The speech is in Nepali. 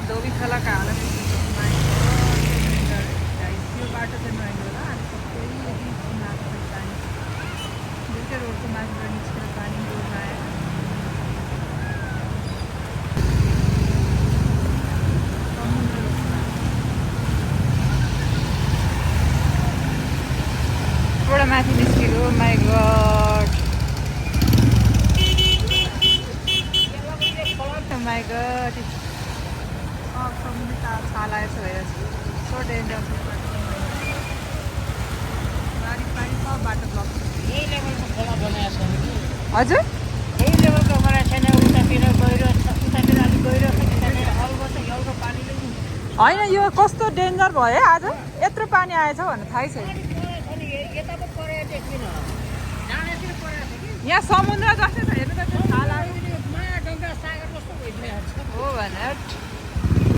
धोबी खोलाका हालत त्यो बाटो चाहिँ नआइदियो होला अनि सबै यति सुनाएको छ पानी दुईवटै रोडको माथिबाट निस्केर पानी रोडमा आएर रोड माथि निस्केको माई गड माई गड समुद्र छाल आएछ हेरेछ सो डेन्जर गाडी पानी सब बाटो ब्लक यही लेभलको खोला बनाएको छ नि हजुर यही लेभलको बनाएको छैन उतातिर गहिरो उतातिर अलिक गहिरो छ यतातिर हल्को छ हल्को पानीले होइन यो कस्तो डेन्जर भयो आज यत्रो पानी आएछ भन्ने थाहै छैन यता पो परेको देख्दिनँ डाँडातिर परेको छ कि यहाँ समुद्र जस्तै छ हेर्नु त त्यो छाल आयो माया गङ्गा सागर कस्तो भइरहेको छ हो भने